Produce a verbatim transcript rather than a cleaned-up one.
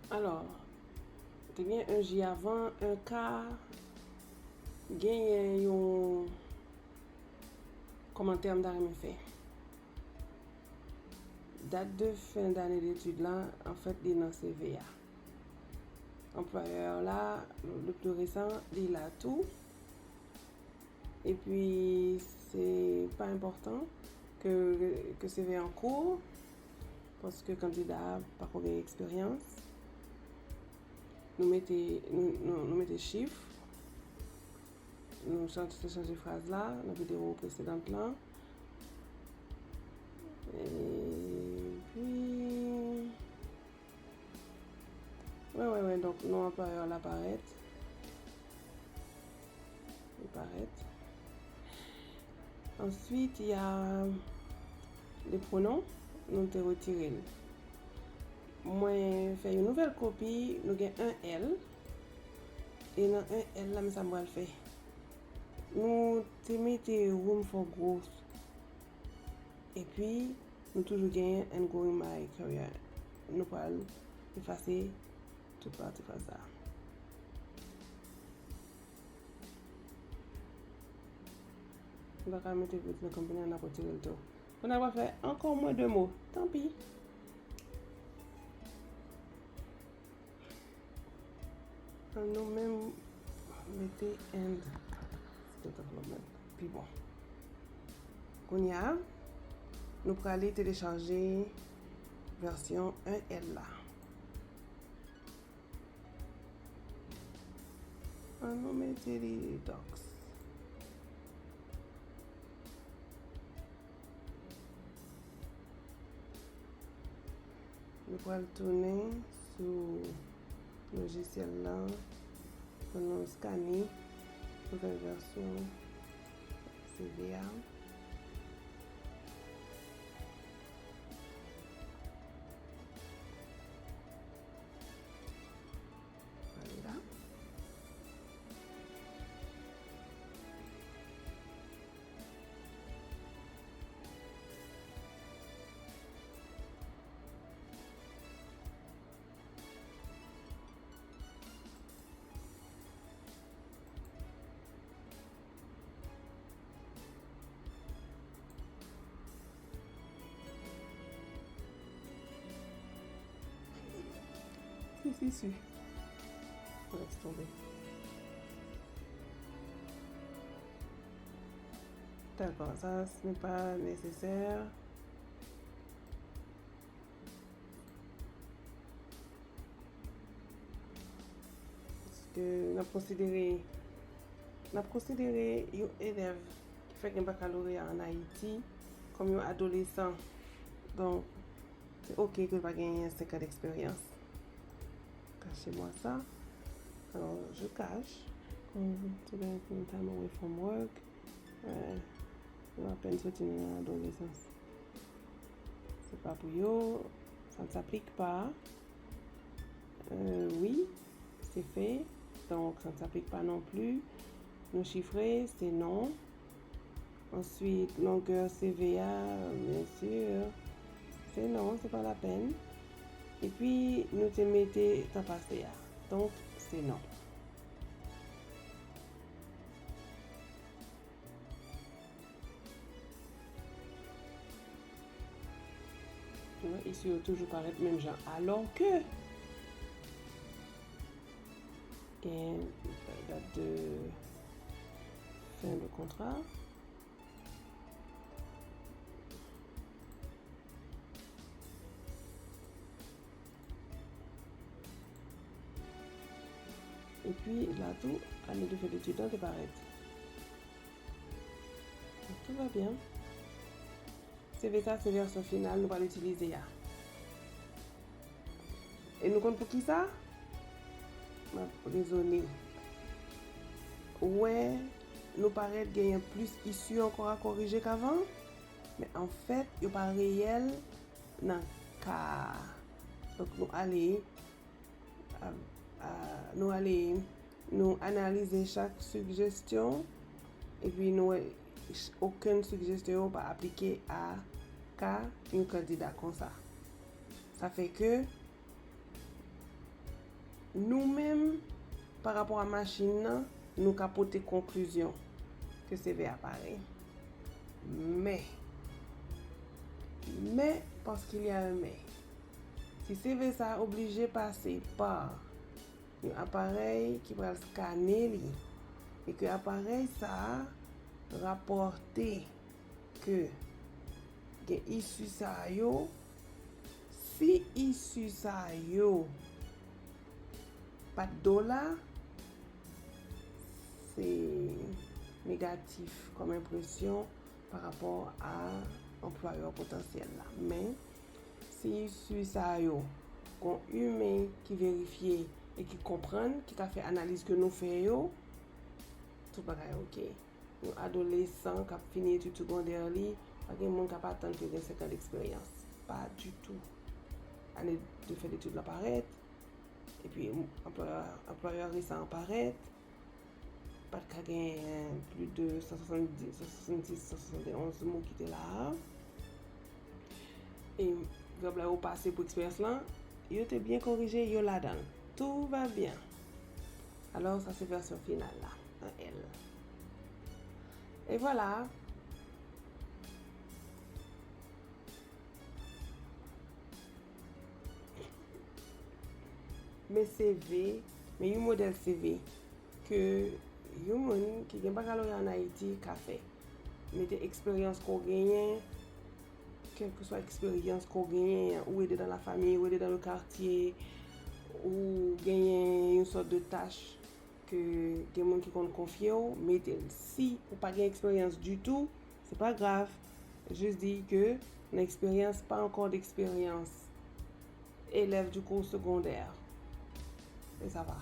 Alò, te gen un J avan, un K, genyen yon kòmantè m ta renmen fè. Dat de fen dane detid la, anfèt, li nan C V a. Anplwayè la, le plus récent, li la tou. Epi, se pa enpòtan ke, ke C V an kout, paske kandida a pako gen eksperyans. Nou mete, nou, nou, nou mete chif. Nou chanje, te chanje fraz la nan videyo presedant lan. Epi, wi, wi, wi, donk, non anplwayè la parèt. Li parèt. Answit, y a le pronom, nou te retire l. Mwen fè yon nouvèl kopi, nou gen un L. E nan un L la, men sa m pral fè. Nou te mete room for growth. Epi, nou toujou genyen and growing my career. Nou pral efase tout pati fraz sa. Nou pa ka mete growth nan company an, n ap retire l tou. Kounye a, n ap fè ankò mwen de mo. Tanpi. Nou menm mete and skill development. Pi bon. Kounye a, nou prale telechaje vèsyon un L la. An nou mete li docs. Nou pral tounen sou lojisyèl la pou nou skane nouvèl vèsyon C V a. Vwala. Si, si, si. Lès tonbe. Dakò, sa, ce n'est pas nécessaire. Paske n ap konsidere, n ap konsidere yon elèv ki fèk gen bakaloreya ann Ayiti kòm yon adolesan. Donk, se oke ke l pa genyen senk an deksperyans. Cachez-moi ça. Alors, je cache. Comme tout le temps, mon work. Euh, yo apèn soti nan adolesans. Se pa pou yo, ça ne s'applique pas. Euh, oui, c'est fait. Donc, ça ne s'applique pas non plus. Nou chifre, se non. Answit, longè C V a, byen si, se non, se pa lapèn. Epi, nou te mete tan pase a. Donk, se non. Wè, isi yo toujou parèt menm jan. Alò ke gen dat de fen de kontra. Epi la tou, ane de fen detid lan te parèt. Tout va bien. C V sa, se vèsyon final nou pral itilize a. E nou konn poukisa? M ap rezone. Ou wè, nou parèt genyen plis isi ankò a korije k avan, men anfèt, yo pa reyèl nan ka a. Donk, nou ale a, a, nou ale, nou analize chak sigjesyon, epi nou wè ch-, okenn sigjesyon yo pa aplike a ka yon kandida konsa. Sa fè ke Nou menm, pa rapò a machin nan, nou ka pote konklizyon ke C V a parèy. Men, men, parce qu'il y a un mais, si C V sa a oblije pase pa yon aparèy ki pral skane li, e ke aparèy sa a rapòte ke gen isi sa yo, si isi sa yo pa t dola, se negatif kòm enpresyon pa rapò a anplwayè potansyèl la. Men, si isi sa yo gon imen ki verifye e ki konprann, ki ka fè analiz ke nou fè yo, tout bagay oke. Yon adolesan k ap fini etid segondè li, pa gen moun k ap atann ke gen senk an deksperyans. Pa ditou. Ane de fè detid la parèt, epi anplwayè, anplwayè resan an parèt, pa t ka gen plis de san swasanndis, san swasanndis, san swasann e onz mo ki te la a. E vèb la yo pase pou eksperyans lan, yo te byen korije, yo ladan l. Tout va bien. Alò, sa se vèsyon final la, an L. E vwala. Men C V, men yon modèl C V ke yon moun ki gen bakalorya ann Ayiti ka fè. Mete eksperyans ke w genyen, kèlkeswa eksperyans ke w genyen, ou ede dans la famille, ou ede dans le quartier, ou genyen yon sòt de tach ke gen moun ki konn konfye w, mete l. Si ou pa gen eksperyans ditou, se pa grav. Jis di ke nan eksperyans, pas encore d'expérience. Élève du cours secondaire. E sa va.